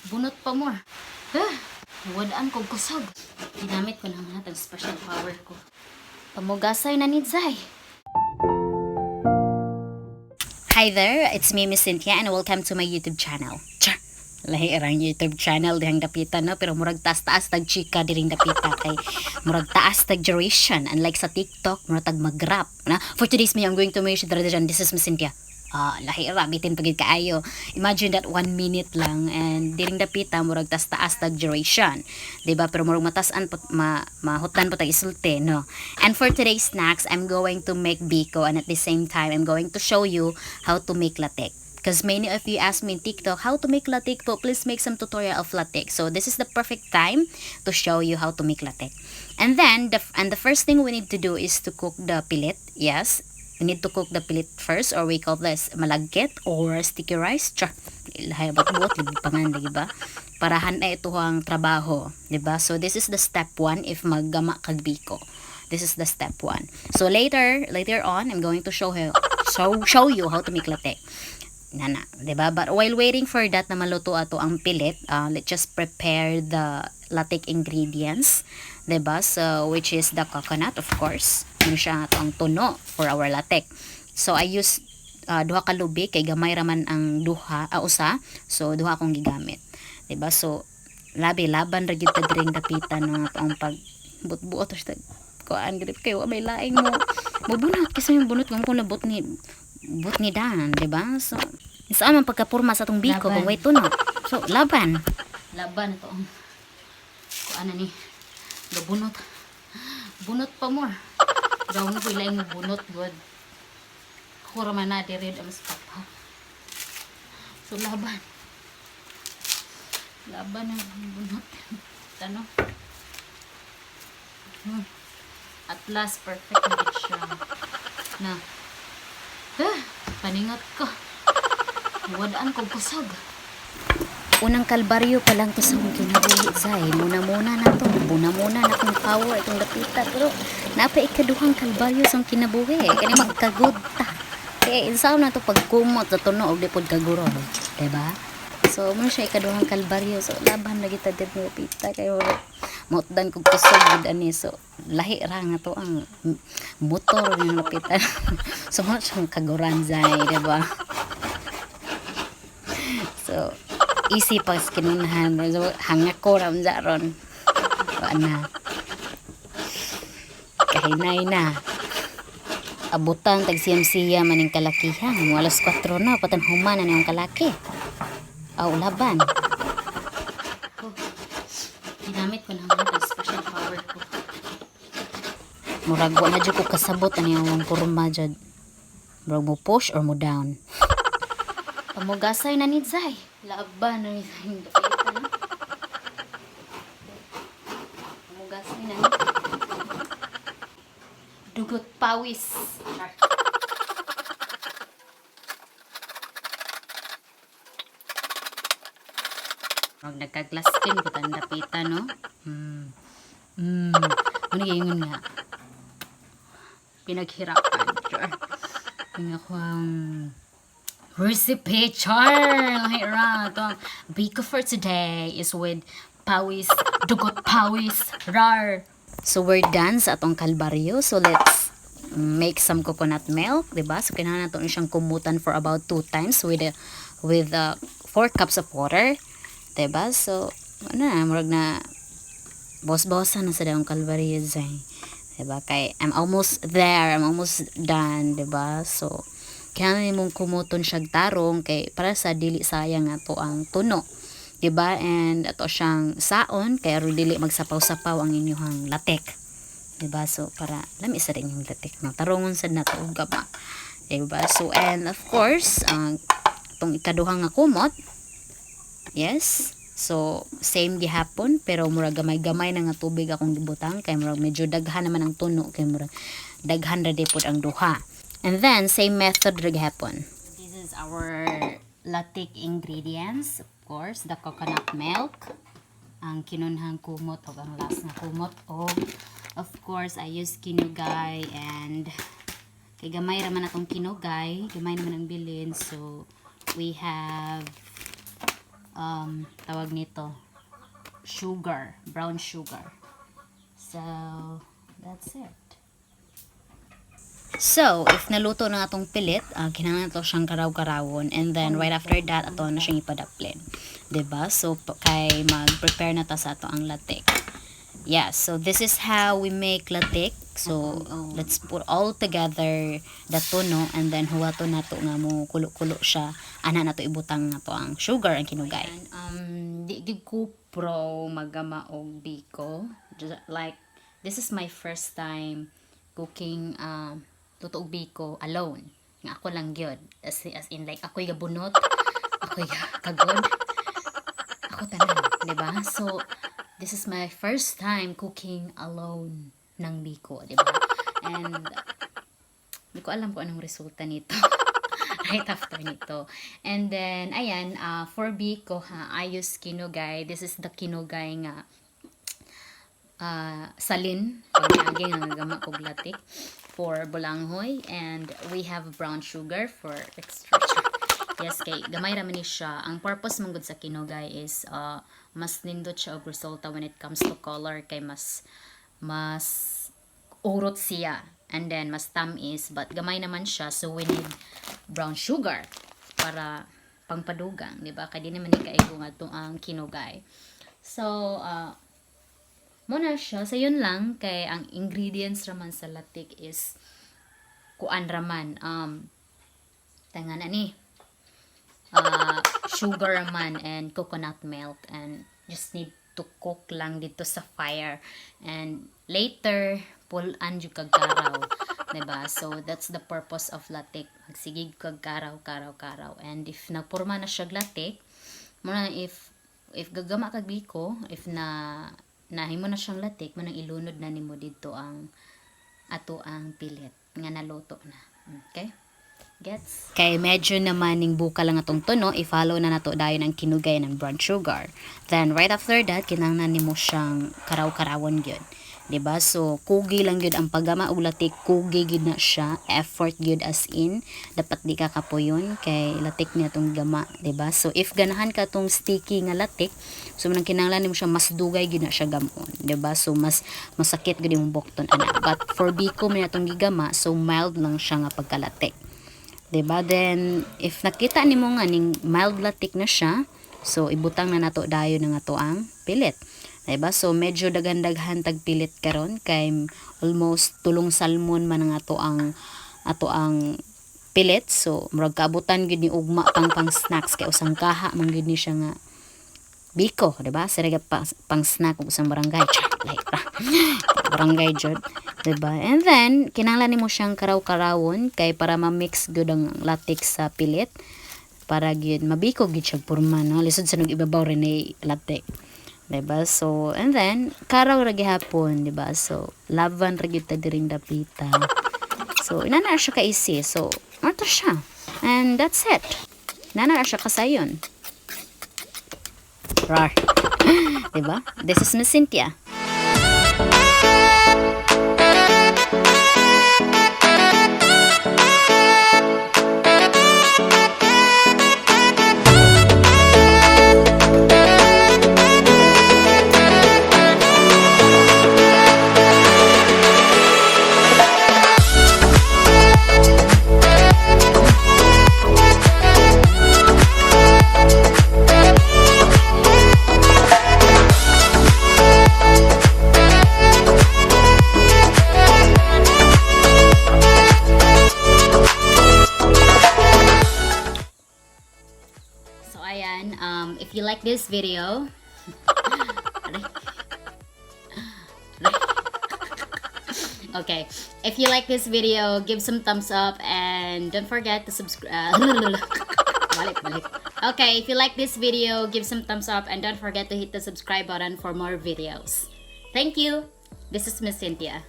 Bunot pa more. Ah, nawadaan kog kusog. Ginamit ko na ang ang special power ko. Pamugasay na ni Zay. Hi there, it's me, Miss Cynthia, and welcome to my YouTube channel. Char! Lahi rang YouTube channel dihang dapita, no? Pero murag taas-taas tag chika diring dapita kay murag taas tag duration. Unlike sa TikTok, murag tag mag-rap. Na? For today's me, I'm going to make sure this is Miss Cynthia. Ah, lahi ra bitin pagid kaayo. Imagine that, 1 minute lang, and diring dapita murag taas taas tag duration. 'Di ba? Pero murag matasan po ma mahutan po tag isulti, no? And for today's snacks, I'm going to make biko and at the same time I'm going to show you how to make latik. Because many of you ask me in TikTok how to make latik po, please make some tutorial of latik. So this is the perfect time to show you how to make latik. And then the first thing we need to do is to cook the pilit. Yes, we need to cook the pilit first, or we call this malagkit or sticky rice. Char. Ilahay ba't buot lagi pa nga, di ba? Parahan na ito ang trabaho, di ba? So this is the step one if maggama kag biko. This is the step one. So later on, I'm going to show you how to make latik. Nana, 'di ba? But while waiting for that na maluto ato ang pilit, let's just prepare the latik ingredients, 'di ba? So which is the coconut, of course. Yun siya ato ang tuno for our latik. So I use duha ka lubi kay gamay ra man ang duha, usa. So duha akong gigamit. 'Di ba? So labi laban ra gyud ta diring dapitan no ato ang pag buot-buot ta kuan gid kay wa may laing mo mubunot kasi yung bunot kung nabot ni but ni dan, 'di ba? So saan man pagkapurma sa atong biko Laban. Kung way tuno. So laban. Laban ito ang kuan na ni. Gabunot. Bunot pa more. Daw mo ko ilaing mo bunot god. Ako ra man na diri ang spot ha. So laban. Laban ang bunot. Ano? At last, perfect na gid siya. Na. Ah, paningat ko. Wadaan kog kusog. Unang kalbaryo pa lang to sa akong kinabuhi, Zay. Muna-muna na to. Muna-muna na akong power itong dapita. Pero napa ikaduhang kalbaryo sa akong kinabuhi. Kani magkagod ta. Kaya insaon na to pagkumot sa tuno og di pod kaguro. Diba? So, mo siya ikaduhang kalbaryo. So, laban na kita diri dapita. Kay mautdan kog kusog gud ani. So, lahi ra nga to ang motor nga lapitan. So, mo siyang kaguran, Zay, diba? So, easy pa sa kinunahan. So, hangak ko ra unsa ron. Wa na. Kahinay na. Abutan tag siyam-siyam maning kalakihan. Mo alas 4 na patan human na niyang kalaki. Aw, laban. Oh, ginamit ko na ang special power ko. Murag wa na jud ko kasabot ani ang porma jud. Murag mo push or mo down. Pamugasay na ni Zay. Laban na ni Zay. Dapita na. Pamugasay na ni. Dugot pawis. Char. Murag nagka-glass skin ko tan dapita, no? Ano ingon nga? Pinaghirapan. Char. Yung ako ang recipe, char! Lahi ra. Ito ang biko for today is with pawis, dugot pawis, rar! So we're done sa atong kalbaryo. So let's make some coconut milk, 'di ba? So kinahanglan nato siyang kumutan for about two times with 4 cups of water, 'di ba? So ano na, murag na boss-bossan na sa daong kalbaryo, zay. 'Di ba? Kay I'm almost there, I'm almost done, 'di ba? So kailangan nimong kumuton siyag tarong kay para sa dili sayang ato ang tuno. 'Di ba? And ato siyang saon kay aron dili magsapaw-sapaw ang inyong latik. 'Di ba? So para lami sa rin yung latik, no. Tarongon sad nato og gama. 'Di ba? So and of course, ang itong ikaduha nga kumot. Yes. So same gihapon pero murag gamay-gamay na nga tubig akong gibutang kay murag medyo daghan naman ang tuno kay murag daghan ra pud ang duha. And then same method ra gihapon. This is our latik ingredients, of course, the coconut milk, ang kinunhang kumot o ang last na kumot o of course I use kinugay and kay gamay ra man atong kinugay, gamay naman ang bilin. So we have Tawag nito, sugar, brown sugar. So, that's it. So, if naluto na atong pilit, kinahanglan to siyang karaw-karawon and then right after that ato na siyang ipadaplin. 'Di ba? So kay mag-prepare na ta sa ato ang latik. Yeah, so this is how we make latik. So, let's put all together the tono and then huwato nato nga mo kulo-kulo siya. Ana nato ibutang nato ang sugar, ang kinugay. Di gid ko pro maggama og biko. Just, like, this is my first time cooking luto og biko alone. Nga ako lang gyud. As in like ako'y gabunot, ako'y kagod. Ako tanan, 'di ba? So this is my first time cooking alone ng biko, 'di ba? And hindi ko alam kung anong resulta nito right after nito. And then, ayan, for biko, ha, I use kinugay. This is the kinugay nga salin pag niagi nga gama og latik for bulanghoy, and we have brown sugar for extra. Yes, kay gamay ra man ni siya. Ang purpose man gud sa kinugay is mas nindot siya og resulta when it comes to color kay mas urot siya and then mas tamis, but gamay naman siya, so we need brown sugar para pangpadugang, di ba? Kay di naman ni kaigo nga to ang kinugay. So mao na siya. So yun lang, kay ang ingredients raman sa latik is kuan raman, tangan ani sugar man and coconut milk, and just need to cook lang dito sa fire and later pull-an jud kag karaw, diba? So that's the purpose of latik, magsigig kag karaw, karaw, karaw, and if nagporma na siya latik mao na, if gagama kag biko, if na nahimo na siyang latik, mao nang ilunod na nimo didto ang ato ang pilit nga naluto na. Okay? Gets? Kay medyo naman ning buka lang atong tuno, i-follow na nato dayon ang kinugay ng brown sugar. Then right after that, kinahanglan nimo siyang karaw-karawon gyud. 'Di ba? So kugi lang gyud ang paggama og latik, kugi gyud na siya, effort gyud, as in dapat di ka kapuyon kay latik niya tong gama, 'di ba? So if ganahan ka tong sticky nga latik, so manang kinahanglan nimo siya mas dugay gyud na siya gamon, 'di ba? So mas masakit gyud imong bukton ana. But for biko man atong gigama, so mild lang siya nga pagkalatik. 'Di ba? Then if nakita nimo nga ning mild latik na siya, so ibutang na nato dayon ang ato ang pilit. 'Di ba? So medyo daghan-daghan tag pilit karon kay almost tulong salmon man ang ato ang pilit. So murag kaabutan gyud ni ugma pang snacks kay usang kaha man gyud ni siya nga biko, 'di ba? Sira pa, pang snack ug usang barangay. Char, like ra. Barangay jud, 'di ba? And then kinahanglan nimo siyang karaw-karawon kay para ma-mix gyud ang latik sa pilit para gyud mabiko gyud siya porma, no? Lisod sa nag ibabaw rin ni latik. 'Di ba? So, and then karaw ra gihapon, 'di ba? So, laban ra gyud ta diring dapita. So, inana siya ka easy. So, mao to siya. And that's it. Nana na siya kasayon. Rar. 'Di ba? This is Miss Cynthia. So, ayan, if you like this video, aray. Aray. Okay, if you like this video, give some thumbs up and don't forget to subscribe. Balik, balik. Okay, if you like this video, give some thumbs up and don't forget to hit the subscribe button for more videos. Thank you. This is Miss Cynthia.